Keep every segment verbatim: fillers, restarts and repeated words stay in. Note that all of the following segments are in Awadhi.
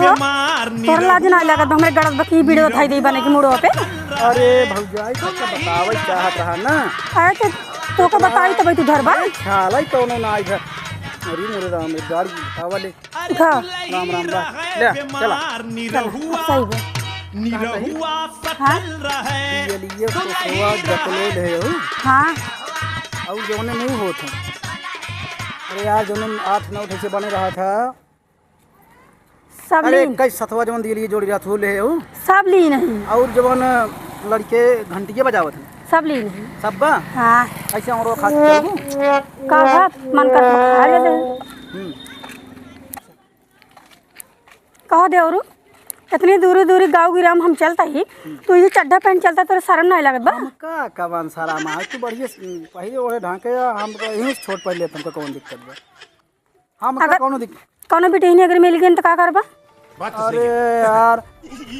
तोर लाज ना लागत बा, हमरे गड़त बा कि video धई दे बने के मुड़वा पे। अरे भौजाई, तो का बतावै चाहत रहा ना। अरे तो, तो का बताई तबै तू धरबा। ख्याल है कौनो ना आई घर। अरे मोरे राम रे, गाड़ी बतावा ले। उठा। राम राम बा। ले, चला। चला, अब सही बा। कहाँ कही? हाँ? ये लिए तो सोआ जतलो ले हो। हाँ। और जौने नहीं होत है। अरे यार, जौने आठ नौ ठे से बने रहा था। सब अरे, लीन। कई सथवा जवन दिए लिए जोड़ी रहत हो ले हो। सब लीन है। और जवन लड़के घंटिया बजावत हैं। सब लीन है। सब बा? हाँ। ऐसे हमरो खातिर चलबू? का बात? मन कर तो खा ले दे। हम्म। कह दे औरू, इतनी दूरी दूरी गाँव गिराम हम चलता ही, हम्म। तू ये चड्ढा पहन चलता, तोरे शर्म नहीं लगत बा? हम का कवन शर्म है? तू बढ़िया से, पहले ओढ़े ढांके या हम तो यहीं से छोट पहले तुमको कौन दिक्कत बा? हम का अगर कौनो दिक- कौनो बिटिहनी अगर मिल गई तो का करबा? बात तो सही अरे है। यार,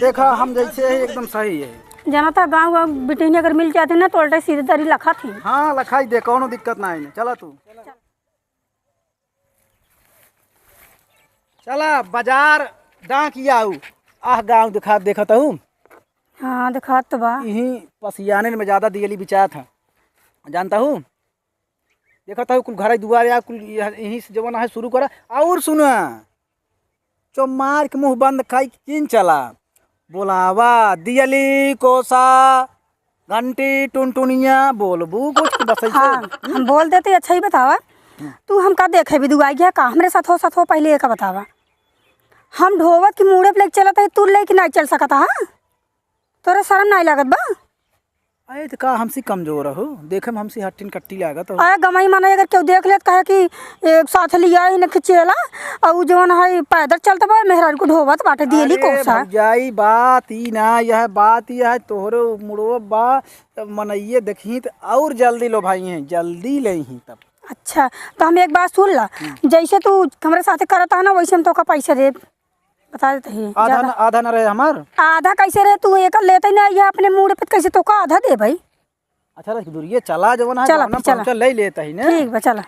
देखा हम जैसे है एकदम सही है। जनता गाँव गाँव बिटिहनी अगर मिल जाती ना तो उल्टे सीधे तरी लखा थी। हाँ, लखाई दे, कौनो दिक्कत ना है। चला तू। चला बाजार डांक आऊ। आह गाँव देखा, देखत हूँ। हाँ, देखात तो बा। यहीं पसियाने में ज्यादा दियली बिचात है, जानता हूँ। देखत हूँ कुल घर दुआरे आ, कुल यह-, यहीं से जवन है शुरू करा। और सुना, चोमार के मुंह बंद खाई किन चला। बोलावा, दियली, कोसा, घंटी, टुनटुनिया, बोलबू कुछ कि बस ऐसे? हाँ, हम बोल देते, अच्छा ही बतावा। हम्म। तू हमका देखे भी दुआई गया का? हमरे साथ हो, साथ हो, पहले एक बतावा। हम ढोवत की मूड़े पे लेके चलत है, तू लेके नहीं चल सकता, हाँ? तोरे शर्म नहीं लागत बा? अरे, तो का हमसे कमजोर हो? देखे में हमसे हट्टिन कट्टी लागत हो। अरे, गमई माने अगर केहू देख लेत, कहे कि, ए, साथ लिया ही न खिंचेला, और उ जवन है पैदल चलत बा, मेहरारू को ढोवत बाटे, दियली अरे, कोसा। भौजाई, बात ई ना, यह बात ई है, तोहरे मुड़ो बा, तब मनइये देखी त और जल्दी लो भाई हैं, जल्दी ले ही तब। अच्छा, तो हम एक बात सुन ला, हम्म। जैसे तू हमरे साथे करत है ना, वैसे हम तोका पैसे देब। बता देते ही, आधा ज्यादा। न, आधा न रहे हमार। आधा कैसे रहे? तू एक लेते ही ना, ये अपने मूड़े पे कैसे तोका आधा देबे? अच्छा, रख दूर, ये चला जवन है, चला, जवना चला। पहुँचा ले लेता ही ना। ठीक बा, चला।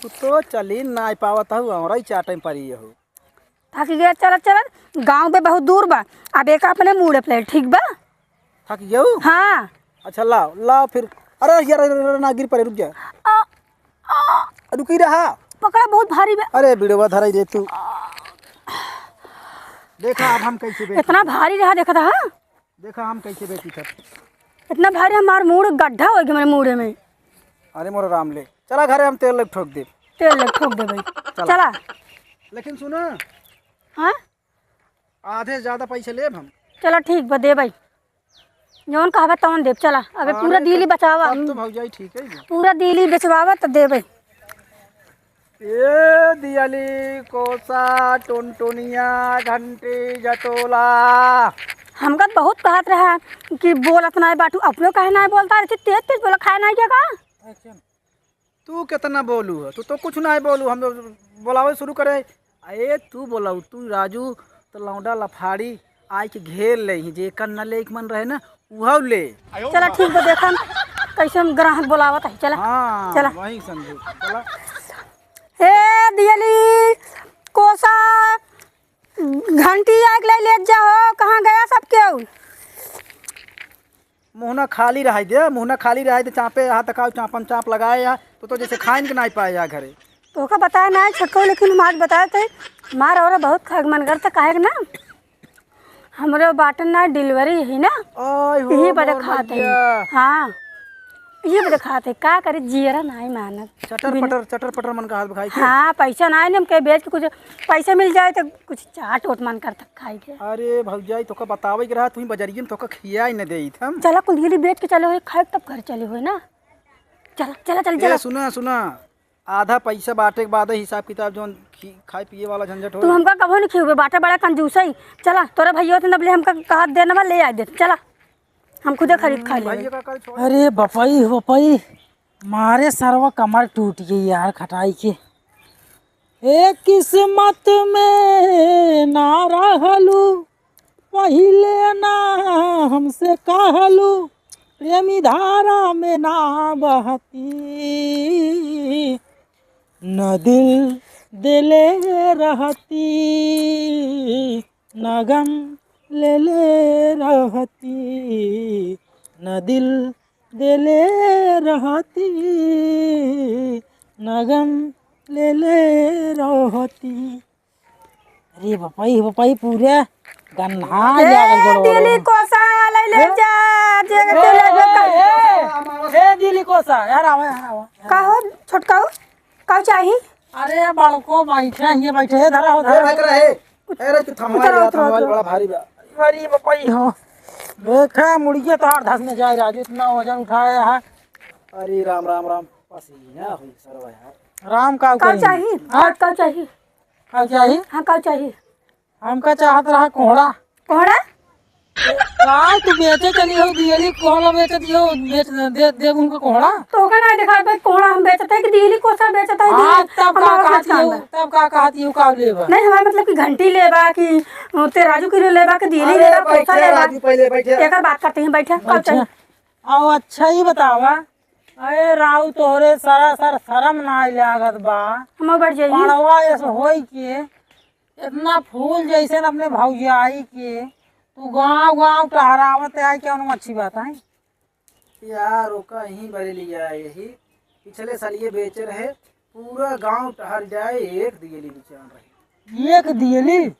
तू तो चली ना पावत हूँ, हमरा ही चाटे में पड़ी हो। थक गया, चला, चला। गाँव पे बहुत दूर बा, अब एक अपने मूड़े पे ले, ठीक बा? थक गयो? हाँ। अच्छा, लाओ, लाओ फिर। अरे यार, अरे, अरे, ना गिर पड़े, रुक जा। आ, आ। रुकी रहा। पकड़ा, बहुत भारी बा। अरे, बिड़वा धराई दे तू। देखा, अब हम कैसे बेटी इतना भारी रहा, देखा था, हाँ? देखा, हम कैसे बेटी था। इतना भारी, हमार मूड़ गड्ढा हो गया मेरे मूड़े में। अरे, मोर राम ले। चला घरे, हम तेल लग ठोक दे। तेल लग ठोक दे भाई। चला। चला। लेकिन सुना। हाँ? आधे से ज्यादा पैसे लेब हम। चला ठीक बा, देबै। जौन कहबा तौन देब, चला। अबे अरे पूरा दियली तब, बचावा। तब तो भौजाई ठीक है। पूरा दियली बेचवावा त देबै। ए दियली, कोसा, टुनटुनिया, घंटी, जतोला। हमका त बहुत कहत रहा कि बोलत नाय बाटू, अपनो काहे नाय बोलता, ऐसे तेज तेज बोला, खाए नाय क्या का? तू कितना बोलू है? तू तो कुछ नाहीं बोलू, हम बोलावे शुरू करे। अरे तू बोलाऊ, तू राजू तो लौंडा लफाड़ी आइ के घेर ले ही, जेकर न ले के मन रहे ना, उहव ले। चला ठीक बा, देखम कैसे हम ग्राहक बोलावत है। चला। हाँ, चला। वही समझू। चला। ए दियली, कोसा, घंटी आइ के ले लेत जाओ, कहाँ गया सब केहू? मुहना खाली रहाई दे, मुहना खाली रहाई दे, चापे यहाँ तक आओ, चापम चाप लगाए या, तो, तो जैसे खाइन के नाहीं पाए या घरे। तोहका बताए नाहीं छोटको, लेकिन हम आज बताए थे, मार और बहुत खाए के मन करता, काहे के ना, हमरे बाटन ना delivery है ना, आय हो यही बदे मोर खाते हैं। मैया। हाँ, यही बदे खाते हैं, का करे, जियरा नाहीं मानत। चटर बिन- पटर, चटर पटर मन का हाथ बखाई के। हाँ, पैसा नाहीं, हम कहे बेच के कुछ पैसा मिल जाए तो कुछ चाट ओट मन करता खाई के। अरे भौजाई, तोका बतावे के रहा, तुहीं बजरिये में तोका खियाई न देइत हम। चला कुंदीली बेच के चले होए, खाए तब घर चले होए ना। चला, चला, चल, ए, चला। सुना, सुना, आधा पैसा बाटे के बाद हिसाब किताब जौन खी-, खाए पिए वाला झंझट तू होई। हमका कभो नहीं खियबे, बाटे बड़ा कंजूस है। चला, तोरे भैया तो नबले हमका कहा दे नबा ले आए दे। चला, हम खुदे खरीद खा लेबे। भैया का कल छोड़। अरे बपई, बपई, मारे सरवा कमर टूट गई यार खटाई के। ए किस्मत में ना रहलू, पहिले ना हमसे कहलू, प्रेमी धारा में ना बहती, न दिल देले रहती, ना गम लेले रहती, ना दिल देले रहती, ना गम लेले रहती। अरे बपई, बपई, पूरे गन्हा ए, जागल गोड़वा दिली रे। कोसा, ले ले ए, जा, जे ए, के ले ए, जा। ए, ए, दिली कोसा, यार आवा, यार आवा। का हो, छोटकाऊ? का चाही? अरे बड़को बैठे, ये बैठे, हे धरा हो, ए, धरा। भाई, करा, हे। ए रे, तू थमवा उतरो, यार, उतरो, थमवा उतरो। बड़ा भारी बा। अरे बपई हो। देखा, मुड़िया तोहार धस में जाए, राजू, इतना वजन उठाया है। अरे राम, राम, राम, पसीना होई सरवा यार। राम का का करी? चाही? हाँ? का, का चाही? का चाही? हाँ, का चाही? हमका चाहत रहा कोहड़ा। कोहड़ा? का तू बेचे चली हो, दियली कोहड़ा बेच दियो, बेच दे, दे उनको कोहड़ा। तो ओका ना देखा बे, कोहड़ा हम बेचत है कि दियली कोसा बेचत है, आज दियली तब का हमारा कहती हो, तब का कहती हो, का लेबा? नहीं, हमारा मतलब कि घंटी लेबा कि, अ, तेराजू किलो लेबा कि दियली अरे लेबा, बैठे कोसा लेबा। राजू, पहले बैठे। एकर बात करते हैं, बैठे, कब अच्छा। चाहिए? आओ, अच्छा ही बतावा। अरे राऊ, तोहरे सरासर शरम ना लागत बा। हम बैठ जाइए। पड़वा ऐसे होई के इतना फूल जैसे न अपने भौजाई के, तू गाँव गाँव टहरावत आए, कौनो अच्छी बात है? यार, ओका यहीं बरेली जाए, यही पिछले साल ये बेचे रहे, पूरा गाँव टहर जाए, एक दियली बिचान रही। एक दियली?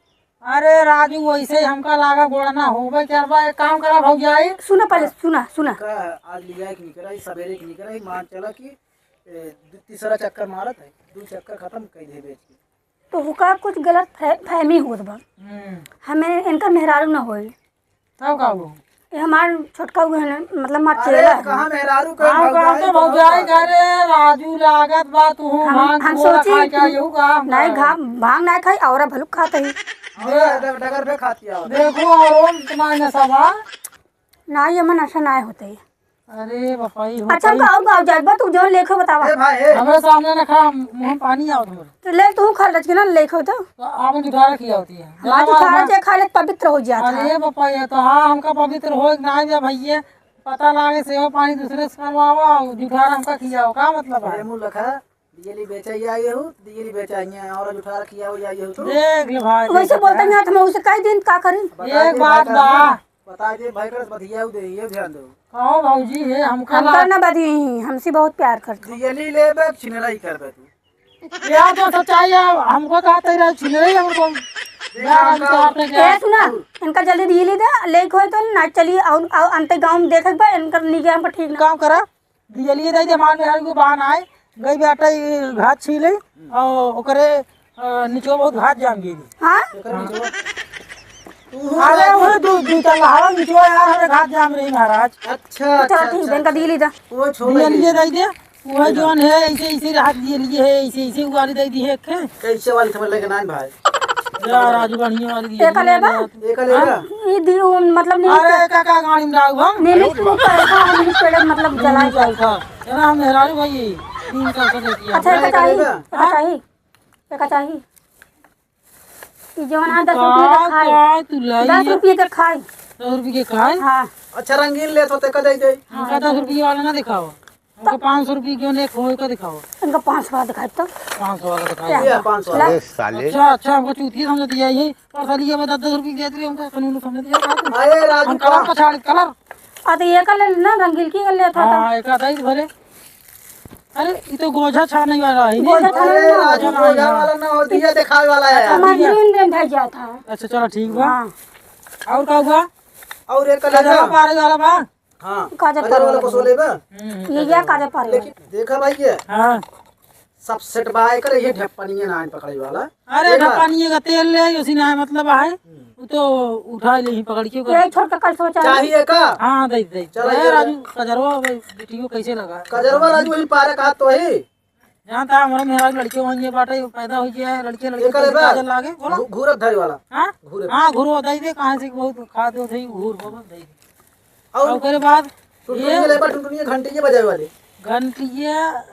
अरे राजू, वैसे ही हमका लागा गोड़ना होबे करबा, एक काम करा भौजाई। सुना पहले, सुना, सुना। का आज लिया एक निकरा, सवेरे एक निकरा, मान चला कि, ए, दू, तीसरा चक्कर मारत है, दू चक्कर खत्म कर दे बेच के। तो हुका कुछ गलत फह-, फहमी होत बा। हम्म। हमें इनका मेहरारू ना होई। तब का हो? ये हमार छोटका हुए हैं, मतलब हमार अरे, चेला है। कहाँ मेहरारू के हम भौजाई का तो भौजाई का? घरे राजू लागत बा, तू हम, भांग हम गोला सोची खा के कि आयु का हम नहीं, का? घा-, भांग नहीं खाई, और भलुक खाते ही। अरे, डग-, डगर पे खाती है। देखो, और तुम्हारे नशा बा? नहीं, ये मन नशा नहीं होते ही। अरे बपाई हो अच्छा, पाई। गाँव, गाँव जात बा, तू जौन लेखे बतावा। ए भाई, ए। हमरे सामने ना खा, मुँह में पानी आवत हो। तो ले, तू खा लेत के ना, लेखे तो। तो आपन जुठारा खिया होती है। हमार जुठारा जे खा ले, पवित्र हो जात है। अरे बपाई, तो हाँ, हमका पवित्र हो ना जा भैया, पता लागे सेवा पानी दूसरे से करवावा, जुठारा हमका खियाओ, का मतलब है? अरे मुँह लखा, दियली बेचा ही आई हूँ, दियली बेचा ही है, और जुठारा खियाओ आई हूँ तो। देख ले भाई, वैसे देख बोलते ले। नहीं, हम उसे कई दिन का करी? बता एक दे बात भाई बा। बता दे भाई, कर बधिया दे, ये ध्यान दो। कहो भौजी है, हमका हमका ला- ना बधी, हमसे बहुत प्यार करती। दियली लेबे, छिनराई करबे तू। यार तो सच्चाई है, हमको कहा तेरा छिनराई हमको। देखा यार, हम हमको तो आपने क्या ए, सुना, इनका जल्दी दियली दे, लेके होए तो ना चली, और, और अंते गाँव में देखे बा, इनकर निगे हमको ठीक ना। काम करा, दियलिए दे दे, मान में हर को बान आए, गई बेटा ये घास छीले, और ओकरे, अ, निचो बहुत घास जाम गई। हाँ? ओकरे निचो। अरे वो दू, दू तल्ला हवा निचो यार, हमें घास जाम रही महाराज। अच्छा, अच्छा, चलो ठीक, अच्छा, इनका अच्छा। दियली दा। वो छोड़ दियलिए दे। दे दे, वो जौन है, ऐसे, ऐसे राहत दियलिए है, ऐसे, ऐसे वाली दे दी है, एक है। कैसे वाली समझ लेके ना भाई? यार, आज बढ़िया वाली दिए। एका लेबा? एका लेबा? हाँ? ई दी, उ, मतलब, नहीं अरे, तो का, का गाड़ी में डाल हम? नहीं, नहीं, तू पैसा हम नहीं पेड़े, मतलब, जलाए। तीन साल का। यार, हम मेहरारू भाई, तीन साल का देती है। अच्छा, एका एका चाही? लेबा? एका चाही? एका चाही? ई जवन आ दस रुपये का का, खाए। का तू लाई दस है? रुपये का खाए। दस रुपये के खाए? हाँ। अच्छा, रंगीन लेत होते, का दे दे? हमका दस रुपये वाला ना दिखाओ। हमको पाँच सौ रुपये क्यों नहीं, खोए का दिखाओ। इनका पाँच सौ वाला दिखाई तो। पाँच सौ वाला दिखाई। क्या? ये पाँच सौ वाला। ला। ए, साले। अच्छा, अच्छा, हमको चूतिया समझ दिया ये। और साली ये बता, दस रुपये देत रही हमको, कानून समझ दिया, क्या तुम? अरे, राजू हम कलर का। पछाड़, कलर। आ, तो ये कलर ना, रंगील की कर लेता था। हाँ, एक आता ही भले। अरे, ये तो गोझा छाने वाला है, नहीं? गोझा छाने अरे, वाला। राजू, गोझा वाला ना होती है, दिखावे वाला है। अच्छा, मंजूर ने भेजा था। अच्छा, चलो, ठीक बा। हाँ। और का हुआ? और एक कलर कजरा का। पारे वाला बा? हाँ, काजर काजर वाला पारे को वाला। सोले बा? हम्म, ये काजर क्या वाला। काजर पारे लेकिन वाला? देखा भाई ये, हाँ। सब सेट बा, एकर ये ढप्पनिया ना पकड़े वाला। अरे, देखा? ढप्पनिया का तेल ले, उसी ना मतलब है। हम्म। वो तो उठा ले ही पकड़ के ओकर। यही छोड़ के कल सोचा है। चाहिए का? हाँ, दे, दे। चलो, ए, ये राजू, कजरवा, भाई, बेटियों कैसे लगा? कजरवा राजू वही पारे का तो है। जानता है, हमारे मेहरारू लड़के होइए बाटे, पैदा हो जाए, लड़के, लड़के एकर कैसे बा? काजर लागे, बोला? घू-, घूरत धरे वाला। हाँ? घूरत। हाँ, घूरो दे दे, कहाँ से बहुत खा दो, दे, घूर, घूर, दे दे। और और ओकरे बाद टुनटुनिया ये लेबा, टुनटुनिया घंटी के बजावे वाली। घंटिया,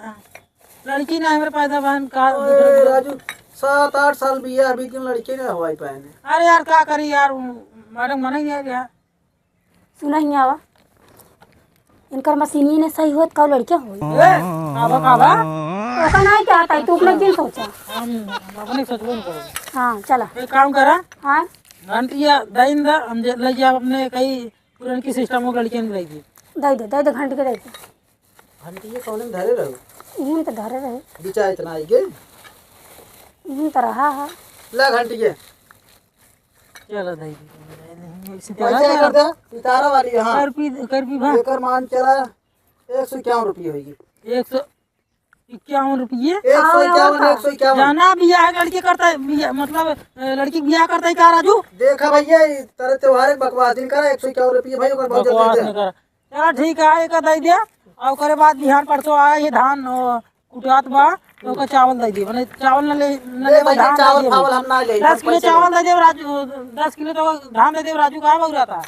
लड़की ना हमारे पैदा बहन का अरे राजू, सात आठ साल बिया, अभी दिन लड़के ना हवाई पाए ने। अरे यार, का करी यार, मैडम मना ही है यार। सुना ही आवा, इनकर मशीनी ने सही होत का लड़के होई। ए, आवा, आवा। ओका नहीं क्या आता है, तू अपना जिन सोचा। हम, हम अपने सोचबो न करो। हाँ, चला। एक काम करा। हाँ। घंटिया दइन दा, हम जे, ले जाब अपने कई पुरनकी सिस्टम को लड़कियन के लइके। दइ दे, दइ दे, घंटिया दइ दे। घंटिया कौन में धरे रहो? इहन तो धरे रहे। बिचा इतना आई गे। इहन तो रहा है। ला घंटिया। चला दइ दे। पैसा कर दे, इतारा वाली, हाँ। कर पी, कर पी भा। एकर मान चला, एक सौ इक्यावन रुपये होगी। एक सौ इक्यावन रुपये? एक सौ इक्यावन, एक सौ इक्यावन। जाना बियाह है, लड़की करता है, बियाह, मतलब, अ, लड़की बियाह करता है का राजू? देखा भैया, ई तरह त्योहार के बकवास दिन करा, एक सौ इक्यावन रुपये भाई, ओकर बहुत जल्दी बकवास दे। न करा। चला ठीक है, एक दइ दे, और ओकरे बाद बिहान परसों आए, ये धान, ओ, कुटात बा, तो ओकर चावल दइ दे, मने चावल न ले, न ले, लेबे, भाई, धान चावल दे दे। फावल हम ना ले, दस किलो चावल दइ दे, राजू, दस किलो तो धान दइ दे, राजू कहाँ बउरा था?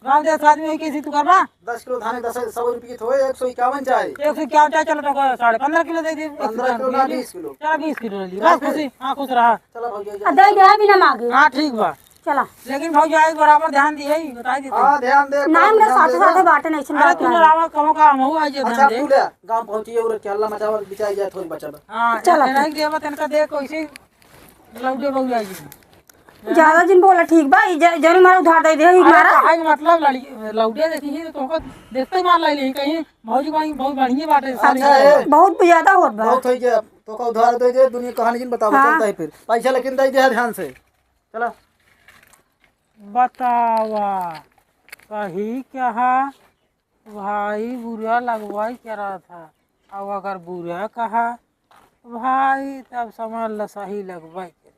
गाँव देश आदमी होई, कैसे तू करबा? दस किलो धान, दस, सौ रुपये तो होए, एक सौ इक्यावन चाहे। एक सौ इक्यावन चाहे, चलो, तो साढ़े पन्द्रह किलो दे दे, पन्द्रह किलो ना, बीस किलो। चलो, बीस किलो ले ली। बस, खुशी, हाँ, खुश रहा। चलो, भौजी, आ, दे दे, बिना मांगे। हाँ, ठीक बा। चला। लेकिन भौजी, एक बराबर ध्यान दिए, बताई देते। हाँ, ध्यान दे, नाम के साथे साथे बाटे नहीं सुन अरे, बात तू ना। रहा, कहूँ का, हम हुआ, ये अच्छा, ध्यान दे। तू ले, गाँव पहुँचिए, और क्या हल्ला मचावा, बिचाई जाए, थोड़ी बचा बा। हाँ, चला। नहीं देवा, तनका देख, कैसे लौटे बउआ जी। ज्यादा जिन बोला, ठीक बा, ई ज-, जरूर मारा उधार दे दे, ई अरे मारा। काहे के मतलब लड़ी-, लौटे देखी ही तो तुमको देखते ही मार लाई ली, कहीं भौजी भाई बहुत बढ़िया बाटे, अच्छा सारी है। बहुत ज्यादा होत बा। बहुत हो गया, तो का उधार दे दे, दुनिया कहानी जिन बतावा, हाँ। चलता है फिर। पैसा लेकिन दे दे ध्यान से। चला। बतावा, कही क्या है? भाई बुरा लगवाई करा था, अब अगर बुरा कहा भाई, तब समझ ल सही लगवाई करे।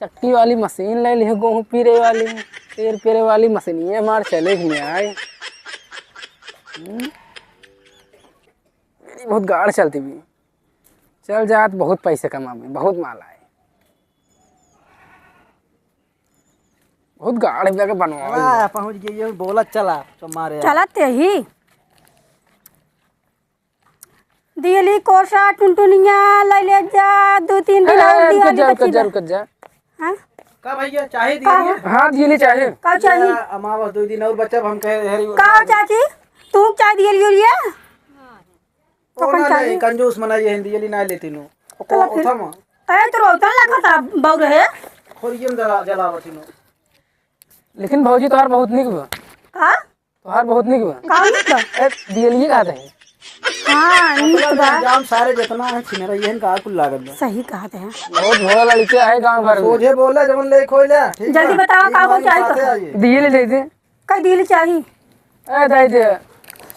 चक्की वाली मशीन ले लिहे, गेहूं पीरे वाली, तेल पेरे वाली मशीनिये हमार चले ही नहीं आए। हम्म? बहुत गाड़ चलती भी, चल जात बहुत पैसे कमा में, बहुत माल आए। बहुत गाढ़ जगह बनवावल वाह, बा। पहुँच गई, ये बोलत चला, तो मारे। चलत यही। दियली कोसा टुनटुनिया ले ले जा, दो तीन दिन ए, और ए, दिवाली रुक जा, रुक बची जा, बा। रुक जा। हाँ? का भैया, चाहे का दियली? हो? हाँ, दियली चाहे। का चाहिए? या अमावस दो दिन और बचब, हम कहे, हरी का हो चाची? तू चाय दियली उलिया? ओ, पकड़ ना, चाही। नहीं, कंजूस मना ये हिंदी, ये ना लेती नो। तो फिर, ओथम। अरे, तो रोतन लगा था, बउर है। खोरियम जला, जलावती नो। लेकिन भौजी तोहार बहुत निक बा। का? तोहार बहुत निक बा। का निक बा? ए, दियलिए कहते हैं। हाँ, निक बा। जाम सारे जितना है, छिनरा ये इनका कुल लागत बा। सही कहते हैं। बहुत भोला लड़के आए गाँव भर में। सोझे बोला, जवन ले खोई ले, ठीक जल्दी बा? बतावा, का हो, चाही तो? दियली दे दे। कई दियली चाही? ए, दे दे,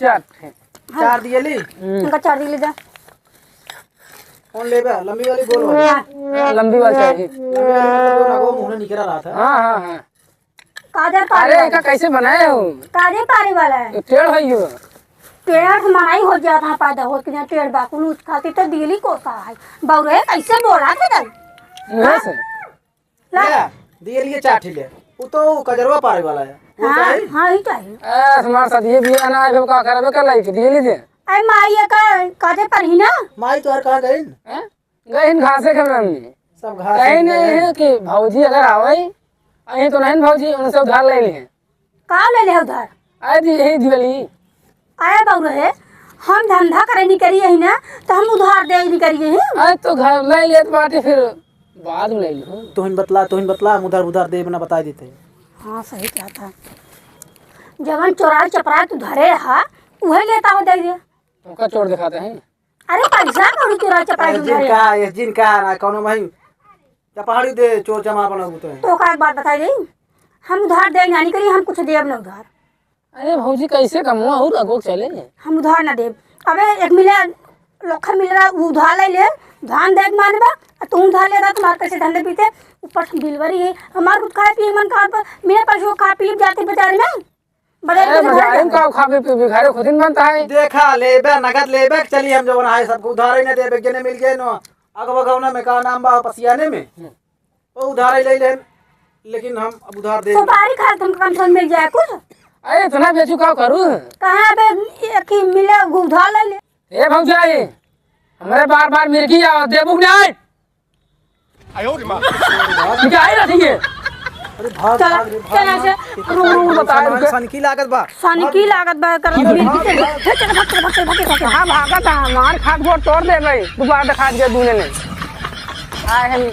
चार ठे। हाँ। चार दियली? हम्म। इनका चार दियली दे। कौन लेबे? लंबी वाली गोल वाली? हाँ। लंबी वाली चाहिए। लंबी वाली तो ना, वो मुंह निकल रहा था। हाँ, हाँ, हाँ। काजर पारे अरे, वाला। इनका कैसे बनाए हो? काजर पारे वाला है। ये टेढ़ है ये। टेढ़ से मनाई हो जात है, पैदा होत के जहाँ टेढ़ बा, कुल उच खाती तो दियली को का है। बउरे, कैसे बोला थे तब? मुँह हाँ? से। ला। ले, दिए लिए चार ठे ले। वो तो कजरवा पारे वाला है। वो हाँ, चाही? हाँ, ही चाही। ए, हमार साथ ये भी आना है, फिर का करबे कर लाई, दिए लीजिए। अरे माई, ये का, काजे पर ही ना? माई तोहर कहाँ गई? हैं? गई इन घासे के में हमनी। सब घास कहीं में नहीं गई। है कि भौजी अगर आवे, अहीं तो नहीं भौजी, उनसे उधार ले लिए। का ले ले उधार? अरे दी, यही दिवाली। अरे बउर है, हम धंधा करे नहीं करी यही ना, तो हम उधार दे नहीं करी यही। अरे तो घर ले लेत बाटे, फिर बाद में ले लिहो। तोहिन बतला, तोहिन बतला, हम उधार, उधार देब ना, बताई देते। हाँ, सही कहता है। जवन चोराई चपराई तू धरे हा, उहे लेता हो दे दे। तुमका चोर दिखाते हैं। अरे पैसा कौड़ी चोराई चपराई अरे तू धरे जिनका, हा। ये जिनका ना, कौनो भाई, चपहाड़ी दे, चोर चमार बनबू तो। तो का एक बात बताई दे, हम उधार दे ना नहीं करी, हम कुछ देब ना उधार। अरे भौजी, कैसे कमवा और अगो चले? हम उधार ना देब। अबे एक मिले लोखा मिल रहा, उ उधार ले ले, धान देख मानबा, आ तू उधार ले रहा, तुम्हारे कैसे धंधे पीते, ऊपर से डिलीवरी है, हमार कुछ खाए पिए मन कहाँ पर, मेरे पास वो खा पी जाते बाजार में, बाजार अरे में बाजार में का खा पी पी घरे खुद ही बनता है। देखा लेबे, नगद लेबे, चलिए हम जवन आए सबको उधार ही ना देबे, जेने मिल गए नो, अगवा गौना में का नाम बा पसियाने में। वो उधार ही ले लेन, लेकिन हम अब उधार दे सुपारी खा तुमको कम से कम मिल जाए कुछ। अरे इतना बेचू का करू? कहाँ पे एक ही मिले उधार ले ले। ए भौजाई, हमरे बार बार मिर्गी आवा, देबू कि नहीं? आयो रे माँ। मिर्गी आई रहती है। अरे भाग, चला, भाग रे, भाग चला ना। से। इतना रू, रू, रू, बताए सामान रुके। सनकी लागत बा। सनकी लागत बा, कर भाग, मिर्गी भाग, से। भाग। चल, चल, भाग, चल, भाग, हाँ, भागत है, मार खाट गोड़ तोड़ देबे, दोबारा देखा दिया दूने ने। आए हम।